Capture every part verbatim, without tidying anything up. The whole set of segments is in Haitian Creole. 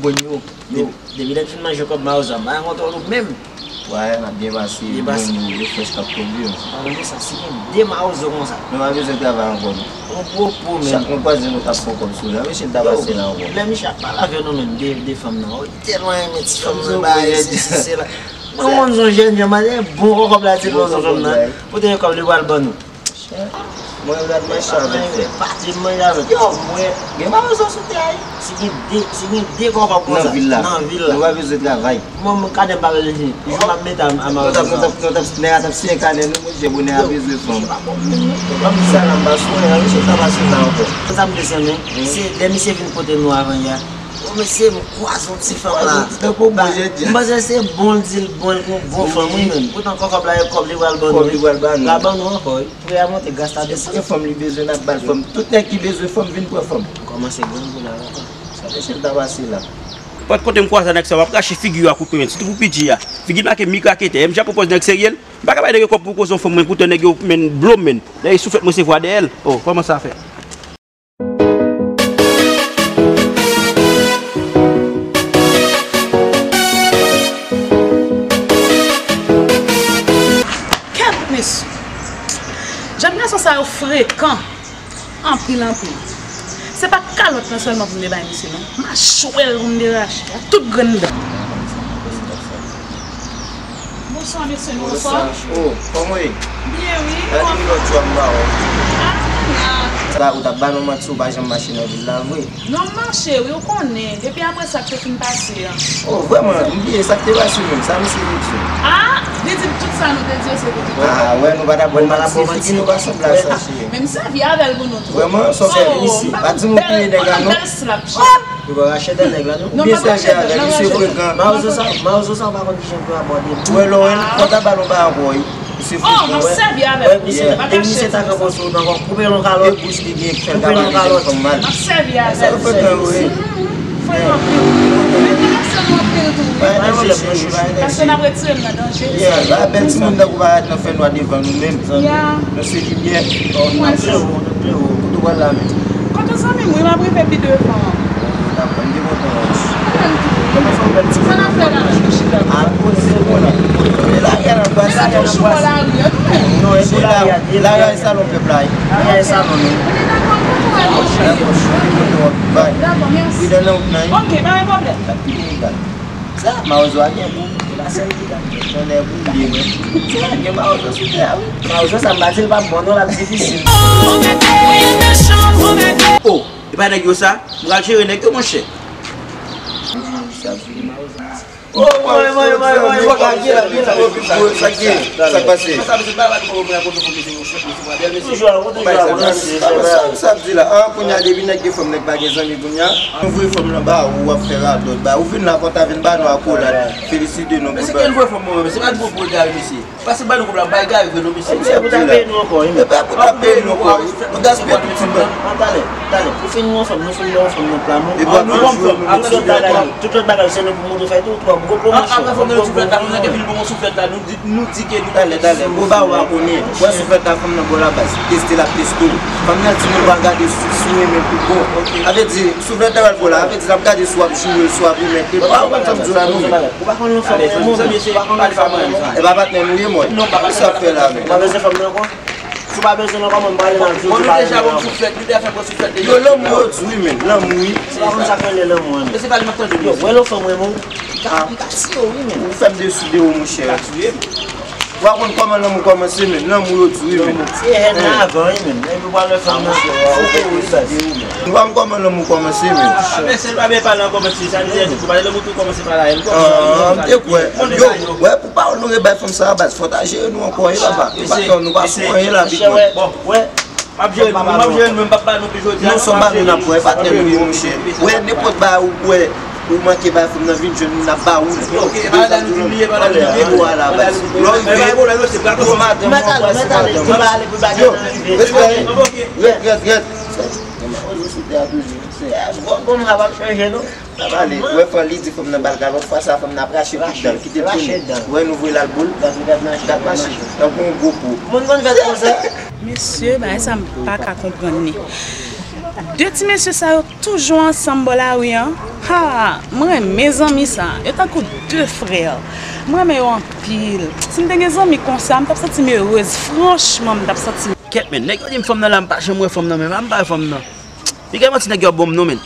Yo, yo, depi lè n fin manje kòb mawozo a, m pa gen kontwòl ou menm. Wè, n ap byen pase, bon, yo frèch k ap tonbe. Pale de sa, si gen de mawozo konsa. Nou pa bezwen travay ankò, non. Yon pwopo, menm. Chak nou kwaze, nou t ap fè yon kòb sou li. Mesye, n ta pase la ankò. Lè misye ap pale avè nou menm, de, de fanm nan. Tèlman renmen ti fanm nan, ba, sesi, sela. Mwen konn son jèn jan, mwen bon kòkòb la, ti fanm nan. Pote yon kòb, li pral ban nou. Mwen, gad manje avèk frè. Pati manje avèk. Yo, mwen, gen mawozo sou tè a, wi. Si gen de, si gen de kòkòb konsa nan vil la, nou pa bezwen travay. Mwen, mwen, kanè m pa bezwen siyen. Jou m ap mete a, a mawozo sa. Nou t ap, nou t ap, nèg la t ap siyen kanè nou, monchè, bonè a bezwen fanm. Misye pa bon moun, non. Sa la, m pa sou, misye pa sou la ankò. Sa m te sennen, se lè misye vin kote nou avan yè. O mesye, m kwaze yon ti fanm la. M panse se bon l di l bon, l gon bon fanm, wi, menm. Poutan kòkòb la, e kòb li pral ban nou. Kòb li pral ban nou. L a ban nou ankò, wi. Pri a monte, gaz la desann. Gen fanm li bezwen, n ap ba l fanm. Tout nèg ki bezwen fanm, vin pran fanm. Kòmanse grenn kounye a la. Sa mesye l ta pase la. Nenpòt kote m kwaze nèg sa, m ap rache figi yo a kout pwen, sitou pou P J a. Figi l make mi kraketè. M ja pwopòz nèg serye l. M pa ka bay nèg yo kòb pou koze yon fanm, mwen, poutan nèg yo, menn, blo m, menn. Dèyè souflèt mwen se vwa dèyè l. O, kòman sa fè? Kèt mesye! Jan gason sa yo frekan anpil, anpil. Se pa kalòt lan sèlman pou m te bay misye, non. Machwè l pou m te rache. Tout grenn dan. Bonswa, mesye, nou anfòm? O, kòman w ye? Byen, wi. Gade yon lòt jou a m ba w. Sa, ou t ap ba nou manti, ou pa janm mache nan vil la vre. Non, m mache, wi, ou konnen. Depi apre sa k te fin pase a. O, vrèman, m bliye sa k te pase menm. Sa misye te di w? A, li di m tout sa nou te di yo, se pou tout. A, wè, nou pa t ap bon manti, figi nou pa sanble ak sa, cheri. Men m sèvi avè l pou nou tou. Vrèman, sa w fè isi? Pa di m ou touye nèg la, non. Yo pa rache dan nèg la, non. Oubyen sèvi avè l, misye frekan. Mawozo sa, mawozo sa, ou pa konn kijan pou abòde. Ou wè lè w wè l, fò ta ba l yon bagay ankò, wi. Misye frekan. Wè, wè, misye, e misye ta kanpe sou ou ankò, koupe l yon kalòt. E bouch li gen k fè l ka pale jèn fanm mal. Sa yo frekan, wi. Frekan anpil. Men nou anpil tou, wi. Paske n ap retire m nan danje. Yeah, la, bèl timoun tankou parèt nan fènwa devan nou menm. Nan se limyè. Kote w pral la menm? Kote zanmi m, wi, m ap rive pi devan. Dakò, m te kontan wè w. Kòman sa w fè ti moun nan fè la? Al poze w la. E lari a n ap pase. Lari a n ap pase. Non, e pou lari a. Lari a e salon pèp la. Lari a e salon nou. Dakò, m kontan wè w. Dakò, m kontan wè w. Bay. Dakò, mèsi. Pridan nan wout nan, wi. Ok, pa gen pwoblèm. Sa mawozo a gen gou. E pa sèl ki ta gen. Tonnè boule mwen. Sa gen mawozo sou tè a, wi. Mawozo sa m pa di l p ap bon non, l ap difisil. O, e pa nèg yo sa? M pral jere nèg yo, monchè. Sa k pase? Sa k pase? Toujou, toujou, toujou. Sa, sa, sa ap di la? An, kounye a, depi nèg gen fanm, nèg pa gen zanmi kounye a. Nou voye fanm nan ba ou, w ap fè radòt ba ou. Vin la, fò ta vin ba nou akolad. Felisite nou pou bèl. Men se kèl voye fanm mwen, men se pa di mwen pou egare mesye. Pase ba nou kòb la, bay egare vre non, mesye. Se pou ta peye nou ankò, wi. E pa pou ta peye nou ankò, wi. Nou gaspiye tout ti blan. An, talè, talè. Pou fini nou ansanm, nou fin ba ou fanm nan pla nou. E pa nou ban m fanm. Tout bagay, tout lòt bagay, se nou pou moutre fè tou, twò gwo pwomosyon. Apre fanm nan, souflèt la, fanm nan gen pil bon souflèt la, nou di, nou di ke nou. Talè, talè. Ou ba ou a konnen. Wè souflèt la, fanm nan bò la baz. Teste l ap teste w. Fanm nan di nou pral gade sou, sou renmen pou bon. Sa vle di, souflèt la pral bò la, sa vle di l ap gade si w ap joure l, si w ap remèt li. Ou pa konn sa m di w la, non, men. Ou pa konn yon fanm renmen w, ou pa konn yon fanm renmen w. E pa patnè nou ye, mwen. Sa ap fè la, men. Ou pa bezwen fanm nan ankò? Si w pa bezwen nan kòman m prale nan di w di pa renmen ankò. Yo, lanmou yo di wi, men. Lanmou, wi. Ou pa konn sa k rele lanmou an, men. Yo, wè lè fanm renmen w, li ka, li ka tiye w, wi, men. Ou fè m desi de ou, monchè. Ou pa konn kòman lanmou kòmanse, men. Lanmou yo di wi, men. Se hèn nan avan, wi, men. Epi w pral wè fanm nan, se ou, ou desi de ou, men. Ou pa konn kòman lanmou kòmanse, men. Mesye, pa byen pale ankò, mesye. Sa li di, pa lanmou tou kòmanse pa la. Ah, m te kwè. Yo, wè, pou pawòl nou rebay fanm sa a baz, fò ta jere nou ankò, wi, papa. E pa tan nou pa sou anyen la, big man. Bon, wè. M ap jere nou, m ap jere nou, men m p ap ba nou pi jodi a. Nou se yon balon n ap pran, e pa tèt nou ye, monchè. Wè, nenpòt bagay ou wè, ou manke bay fanm nan, vin jwenn nou, n ap ba ou l. Ok, e pa la nou di li ye, e pa la nou di li ye. Lè w rive, gwo madanm ou anbrase madanm. Yo, respè. Rèt, rèt, rèt. Bon, bon, m ap chanje, non. Sa pale, wè fanm li di fanm nan ba l kalòt, fwa sa fanm nan ap rache tout dan l, kite l tounen. Wè nou voye l al boul, gad mache, tankou yon gwo po. Moun konn fè konsa. Mesye, bagay sa m pa ka konprann li. De ti mesye sa yo toujou ansanm bò lari an. Ha! Mwen renmen zanmi sa. Yo tankou de frè. Mwen renmen yo anpil. Si m te gen zanmi konsa, m t ap santi m erez. Franchman, m t ap santi m. Kèt, men, nèg yo di m fanm nan la, m pa janm wè fanm nan menm. A, m pa wè fanm nan. Piga manti nèg yo ap ban m non, men.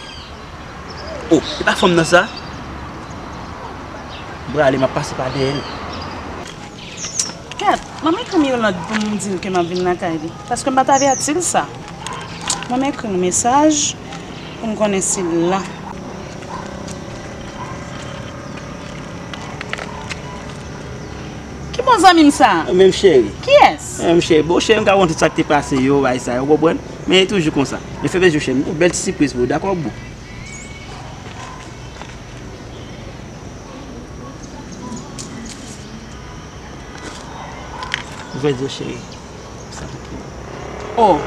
Oh, e pa fanm nan sa? M prale, m ap pase pa dèyè l. Kèt, ban m ekri Mirlande pou m di l ke m ap vin lakay li. Paske m pa t avèti l sa. Ban m ekri l mesaj pou m konnen si l la. Ki bon zanmi m sa? Menm cheri. Kiyès? Menm cheri. Bon, cheri, m ka konn tout sa k te pase yo, bay sa yo, konprann? Men e toujou konsa. Men fè plezi, cheri. M gon bèl ti sipriz pou ou, dakò, boo? Ouvè zye w, cheri. Oh.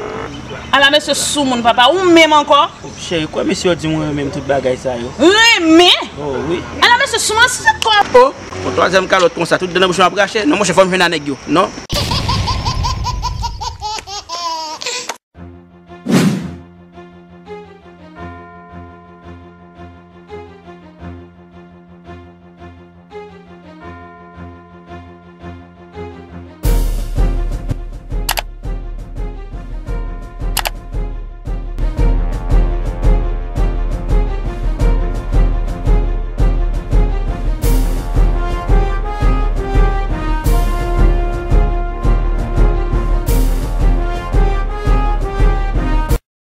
Ala mesye soumoun, papa. Ou menm ankò? Oh, cheri, kwè mesye yo di mwen renmen m tout bagay sa yo. Renmen? Oh, wi. Ala mesye soumoun, se kò. Oh, yon twazyèm kalòt konsa, tout dan nan bouch mwen ap rache. Non, monchè, fò m jwenn a nèg yo. Non.